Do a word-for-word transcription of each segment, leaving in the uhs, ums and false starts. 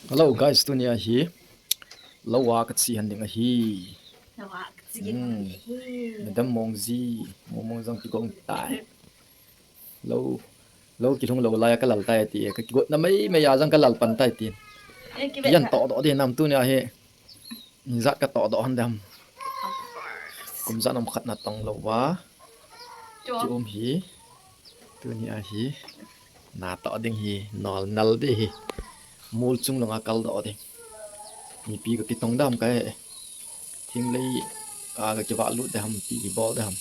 Hello guys, tunia hi lou a kache han ding ahi. Lou a kache han ding ahi. Madam Mongji, Mongmong jong kigong tai. Lou, lou kilhung lou lai a kalal tai ti, kakigotna maimai a jong kalal pan tai ti. Kian toh doh ding nam tunia hi. Ijat katoh doh han dem. Kum ijat ham khat natong lou a. Kium hi. Tunia hi. Natoh ding hi. Nol nal ding hi. Mol chung langa kal doh ding. Mipi kakitong dem kahe. Thinglei a kakivah lut dem, ipi kibol dem.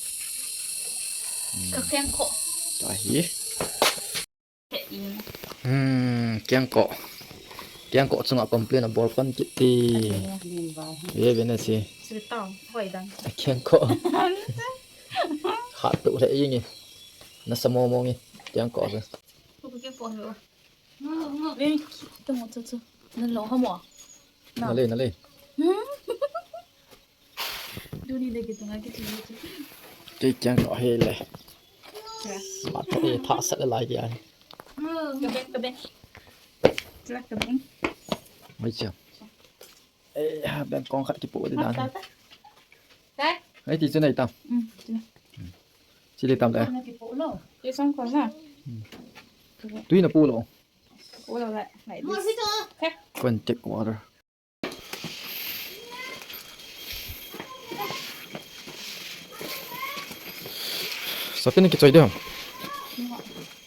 Kakeng ko. Tahi. Hmm, kengkoh. Kengkoh chunga complain abol pan kit ti. Ve ve nasi. Kengkoh. Hat tu le ingi. Nasa momo ngi. Kengkoh se. Nalo hamo. Nale, nale. Tuni le kitunga kitunga. Kei kengkoh hile. Atho e thasat le lai kei. Kabeng, kabeng. Kabeng. Mai cha. Eh, ha beng kong khat kipu di dan. Hai ti chu nei tam. Chili tam le. Ti song kong na. Tui na pu lou. Pu lou le, like this. Go and take water. Satin kichoi ding ham?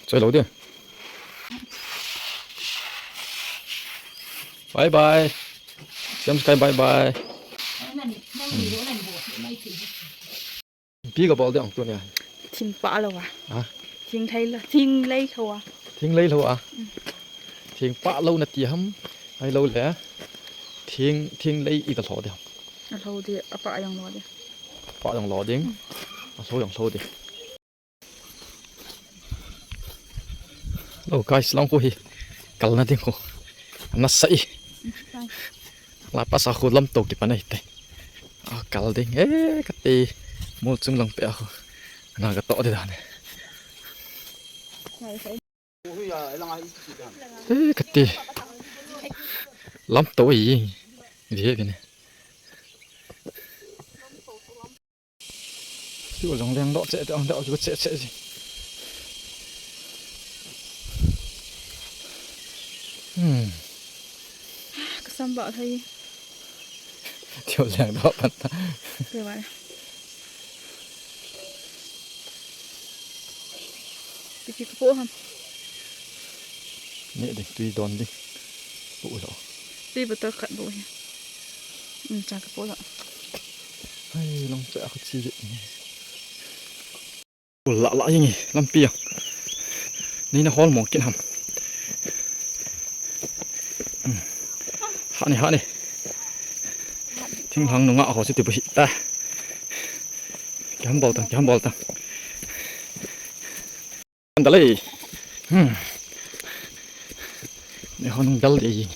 Choi lou ding. Bye bye. Siam Sky, bye bye. Ipi kabol ding tunia? Thing pah lou a. Ha? Thing thei lou, thinglei lou a. Thinglei lou a. Thing pah lou nati ham. Ahilou le. Thing, thinglei ita lou ding ham. Alou ding, apah jong lou ding. Apah jong lou ding. Alou jong lou ding. Hello guys, lang khu hi. Kalna ding khu. Nasa e. La pasa khu lamto kipan ahi tai. A kal ding. Eh, kati. Mol chung lang pe a khu. Na katoh ding dan e. Eh, kati. Lamto e. Ve ve ne. Chu jong leng doh cheh, doh, doh, chu cheh, cheh, cheh. Hmm. Ka sam ba thei. Chu leng doh pan ta. Te ba. Pipi ka po ham. Neh ding, tui don ding. Pu lo. Tui bottle khat bou hi. Um, cha ka po lo. Hai, long cha ka chi. Pu la la ying lampi a. Ni na hol mo kin ham. Hmm. Ha ni, ha ni. Thinglhang nunga ho si ti bu hi ta. Kiham bol ta, kiham bol ta. Dal e. Hmm. Ni hon dal de.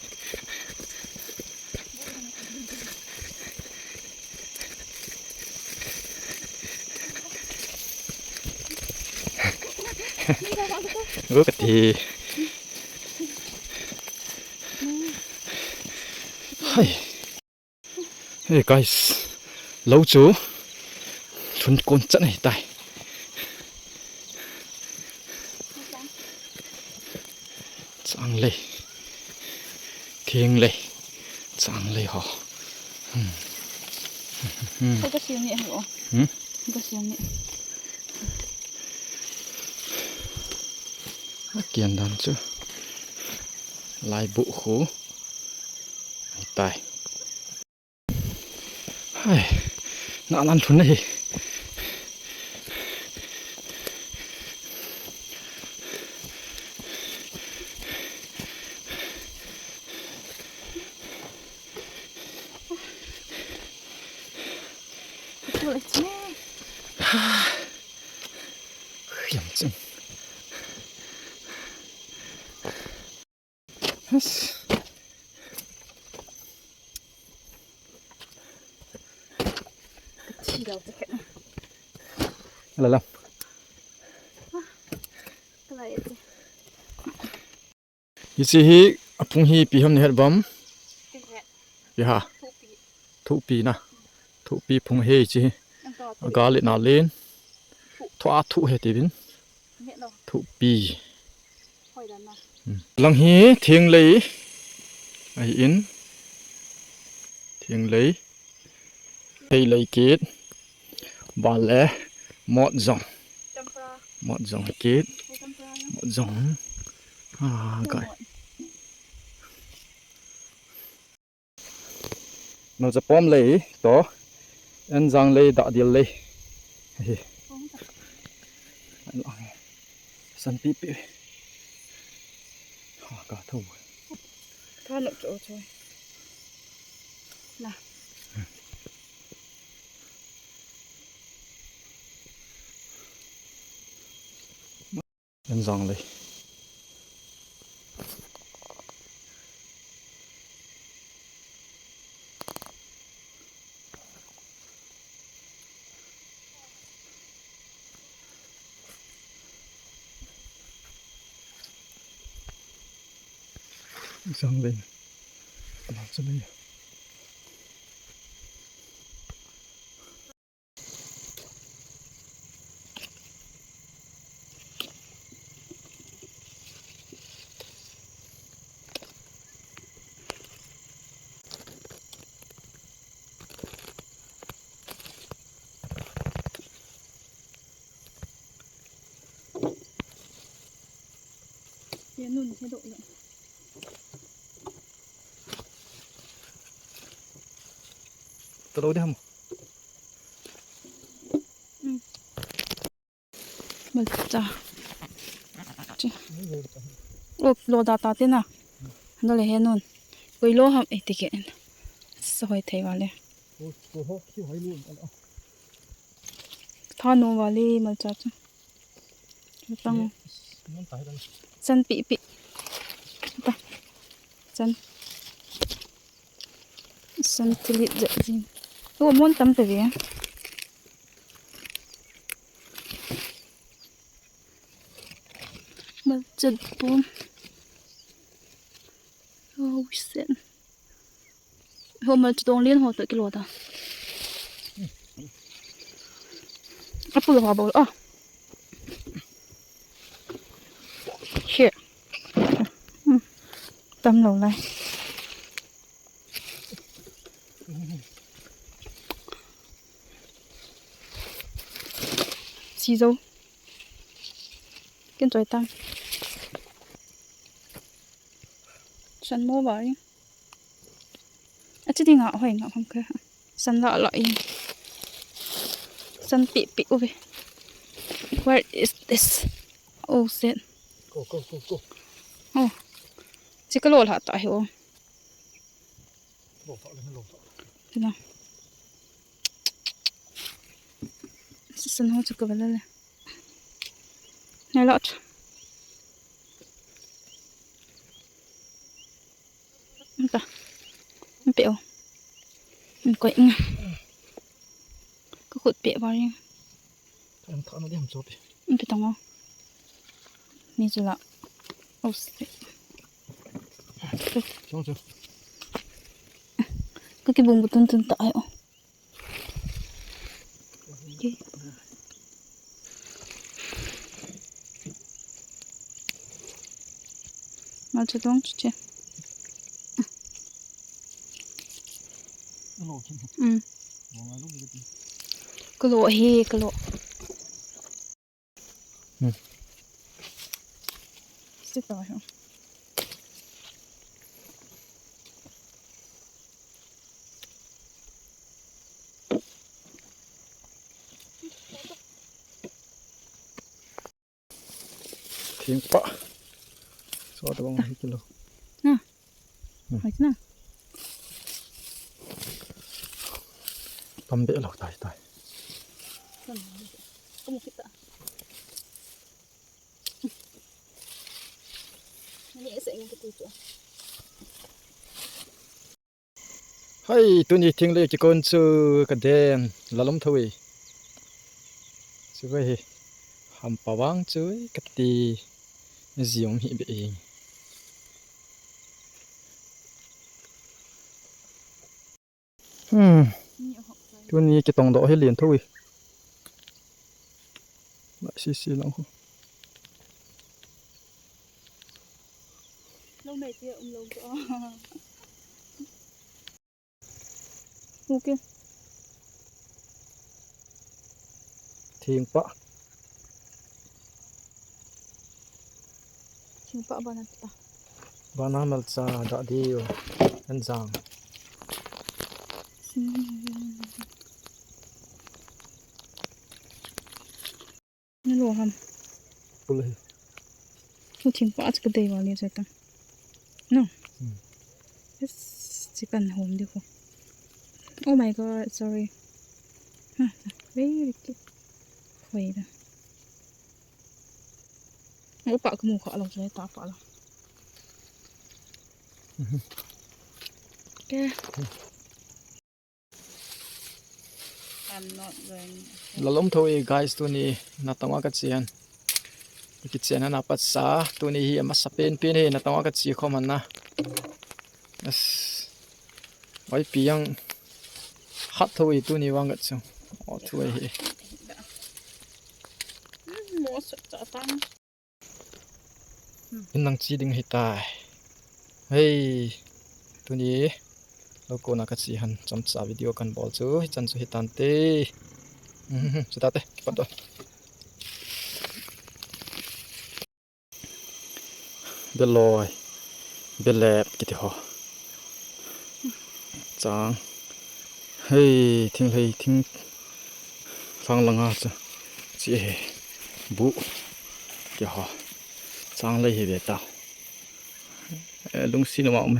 Look at the. Hai. Hey guys, lou chu lhun kon chan ahi tai. Chang lei, thing lei, chang lei ho. Hmm. Hmm. Ka siam ni ho. Hmm? Ka siam ni. A kian dan chu. Laibu khu. Ahi tai. Hai, na lan thun na hi. Yam ching. Yes. Ala lam. Hiche hi aphung hi ipi ham nahet uvem. Hi ha. Thupi na. Thupi phung hi chi. Agal le na len. Thu a thu he ti vin. Thupi. Hmm. Lang hi thinglei. Ahi in. Thinglei. Theilei kit. Ban le mot jong. Mot jong kit. Mot jong. Ah, gai. Malcha pom lei to. Enjang lei, dahdil lei. Hi. San pipi. Ha, ka tho. Tha no cho cho. Na. Enjang lei. Enjang lei. Alang cha lei. Ye nun he do le. Talo de ham. Hmm. Malcha. Chi. O, lo da ta te na. Lo le he nun. Koi lo ham e ti ke. Sa hoi thei vale. Tha no vale malcha chu. Tang. San pi pi. Ta. San. San tilit ja jin. O, mon tam ta ve. Malcha pom. Oh, sen. Ho malcha dong lien ho to kilo ta. Apul ho bol. Oh. Here. Hmm. Tam lo lai. Sizo. Kin choi tang. San mo ba ri. Achi dinga hoi nga kham kha. San la la in. San pi pi uve. Where is this? Oh, shit. Go, go, go, go. Oh. Chi ka lo la ta hi o. Lo ta le, lo ta. Tina. San ho chu ka ba la le. Ne la. Nta. Npe o. Nkoi nga. Ka khut pe ba ring. Kan tha no diam chopi. Npe tang o. Ni chu la. O se. Chong chu. Ka kibung bu tun tun ta ai o. Malcha dong chu che. Ka lo hi, ka lo. Hmm. Sita ho. Thing pa. So ta bang hi kilo. Na. Hmm. Hai na. Tam be lo tai tai. Kamu kita. Ni sa ing kiti tu. Hai, tuni thinglei kikon chu ka den, lalom tho e. Chu ve hi, hampa vang chu e, kati, jiom hi be e. Tuni kitong doh hi lien tho e. Lai sisi lang ho. Okay. Thingpah. Thingpah bana ta. Bana malcha da diu. Anjang. Nalo ham. Pula hi. Thingpah chu kadei val ni chu ta. No. Hmm. Yes, chicken home di ko. Oh my God, sorry. Ha, very cute. Hoi da. Upa kamu kha lo chu ta pa lo. Mhm. Okay. I'm not going. Lalom tho e guys, tuni natong a kache ahin. Kichen ana patsa, tuni hi amasa penpen hi natong a kache khom ahin na. As. Oi pi yang hat tho e tuni vang kache. O tho e hi. Hmm, mo sa cha tang. Inlang chi ding hitai. Hei, tuni lo kona kache ahin chomcha video kan bol chu hichan chu hitante. Mhm, chuta te, kipat doh. Beloi, belep kiti ho. Chang. Hei, thinglhei, thing lhang langa chu. Chi he. Bu. Kiti ho. Chang lei hi ve ta. Eh, lungsi numa um.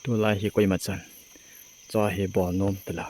Tulai hi koima chan. Cha hi bol nom tala.